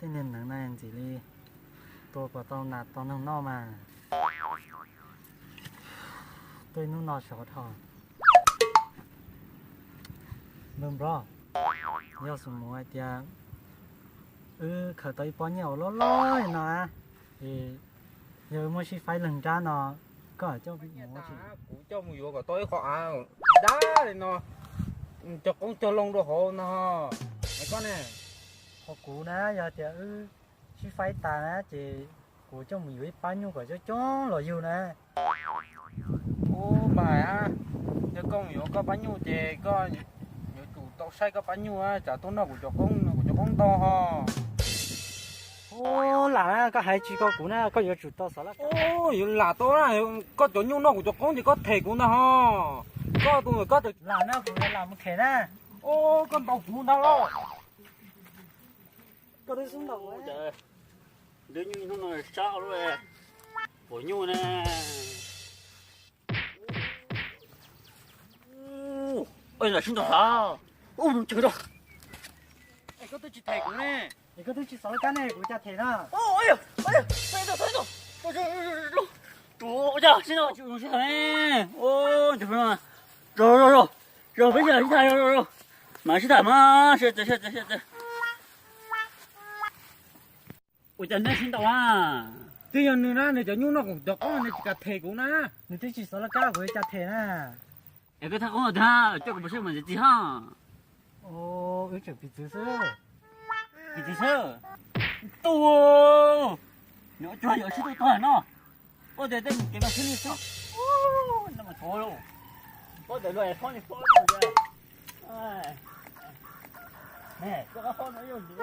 Tej niag neev na ntxim li tua kom tau nas tau noog noj mas. Tuaj ib hnub no sov dhau. Npawg Nplog, yog xum mus hais tias wb khaws tau ib pob nyiaj uas loj loj li no, es yog wb muab sib faib leeg nrab no, koj coj mus ua tsi? Kuv coj mus yuav kom tau ib qho av dab li no, cog qoob cog loo rau hauv no. Es koj ne? Qhov kuv na, yog tias wb sib faib tas na ces kuv coj mus yuav ib pab nyuj kom coob coob los yug na. Ub, mas yog koj mus yuav koj pab nyuj ces koj yuav tsum tau saib koj pab nyuj tsam tuaj noj kuv cov qoob, kuv cov qoob ntau ho. Ub, lam na, koj hais tsis ko kuv na, koj yuav tsum tau xov laj. Ub, yuav lam tau na, koj cov nyuj noj kuv cov qoob ces koj them kuv ntag ho. Koj tus koj lam na, kuv lam mus them na. Ub, koj ntaus kuv ntag los. Koj twb xub ntaus kuv. Twb nyuj hnub no sab lub pom nyuj na. Ua yam sib ntaus hov. Ub, ntsawg rau. Es koj twb tsis them kuv ne. Es koj twb tsis xov laj kab ne, kuv cas them na. Ua cas sib ntaus, sib tham ne. Ua, ntsawg rau, rau, rau, rau, peb sib tham, sib tham, rau, rau, rau. Mas sib tham mas, sib tham, sib tham. Ua cas neb sib ntaus a? Twb yog nws na, nws cov nyuj noj kuv cov qoob nws tsis kam them kuv na. Nws twb tsis xov laj kab kuv cas them na. Es koj thaj qoob tiag, coj kuv mus saib mas ntxiv txiv ho. Wb tseem piv txwv xwb. Piv txwv xwb. Tus, nws ua cuag yuav sib tuaj tuag no. Ua tias tej mus kev no xwb li xwb. No mas tsov los. Ua tias luag es phob li phob no. Koj qab phob no yog ntxiv.